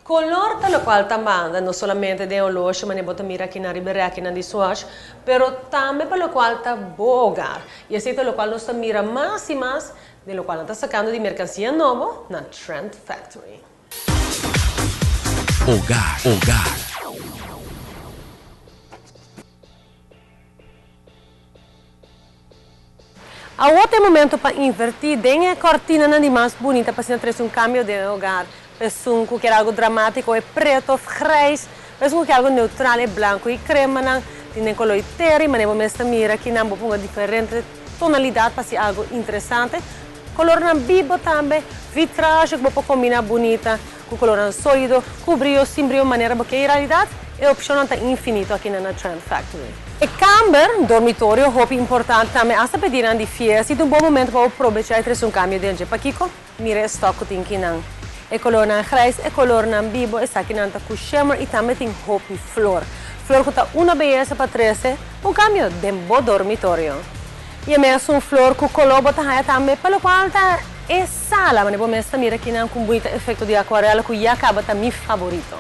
Color ta locual ta manda, no solamente den oloshi manera bo ta mira akinan riba e rekinan di Swatch, pero tambe pa locual ta bo hogar. Y esey ta locual nos ta mira mas y mas den locual nan ta sacando di mercancia nobo na Trend Factory. Hogar, hogar. Awor ta e momento pa inverti den e cortinanan di mas bunita pa asina trece un cambio den e hogar. Pa esun cu kier algo dramatico e preto of grijs, pa esun cu kier algo neutral e blanco y cremanan tin den color y terry, manera bo mes ta mira kinan bo ponga diferente tonalidad pa haci algo interesante. Colornan bibo tambe, vitrage cu bo por combina bunita cu colornan solido, cu brio, sin brio, manera bo kier. En realidad e opcionnan ta infinito akinan na Trend Factory. E kamber, dormitorio, hopi importante tambe hasta pa e dianan di fiesta y ta un bon momento pa bo probecha y trece un cambio den dje. Pakico? Mira e stock cu tin kinan. E colornan grijs, e colornan bibo, esakinan ta cu shimmer y tambe tin hopi flor. Flor cu ta una beyesa pa trece un cambio den bo dormitorio. Y e mesun flor cu color bo ta haya tambe pa locual ta e sala, manera bo mes ta mira kinan cu un bunita efecto di acuarela cu ya caba ta mi favorito.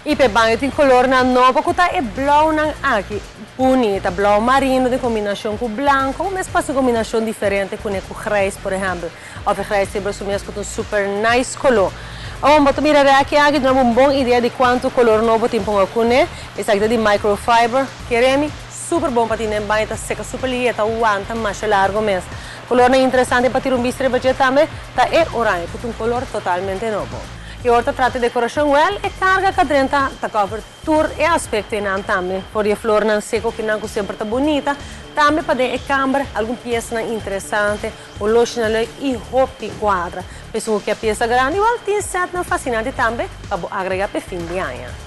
Y p'e baño tin colornan nobo cu ta e blauwnan aki. Bunita, blauw marino den combinacion cu blanco, bo mes pasa un combinacion diferente cune cu grijs por ehempel. Of e grijs riba su mes cu ta un super nice color. Awor bo ta mira reki aki duna bo un bon idea di cuanto color nobo tin ponga cune. Esaki ta di microfiber. Kere mi? Super bon pa tin den baño, ta seca super lihe, ta wanta masha largo mes. Colornan interesante pa tira un bista riba dje tambe ta e oranje cu ta un color totalmente nobo. Y ora ta trata decoracion, wel e carga ca drenta ta cover tur e aspectonan tambe. For di e flornan seco kinan cu semper ta bunita, tambe pa den e camber algun piesanan interesante, oloshinan leuk y hopi cuadra. P'esun cu kier piesa grandi, wel tin setnan fascinante tambe pa bo agrega p'e fin di aña.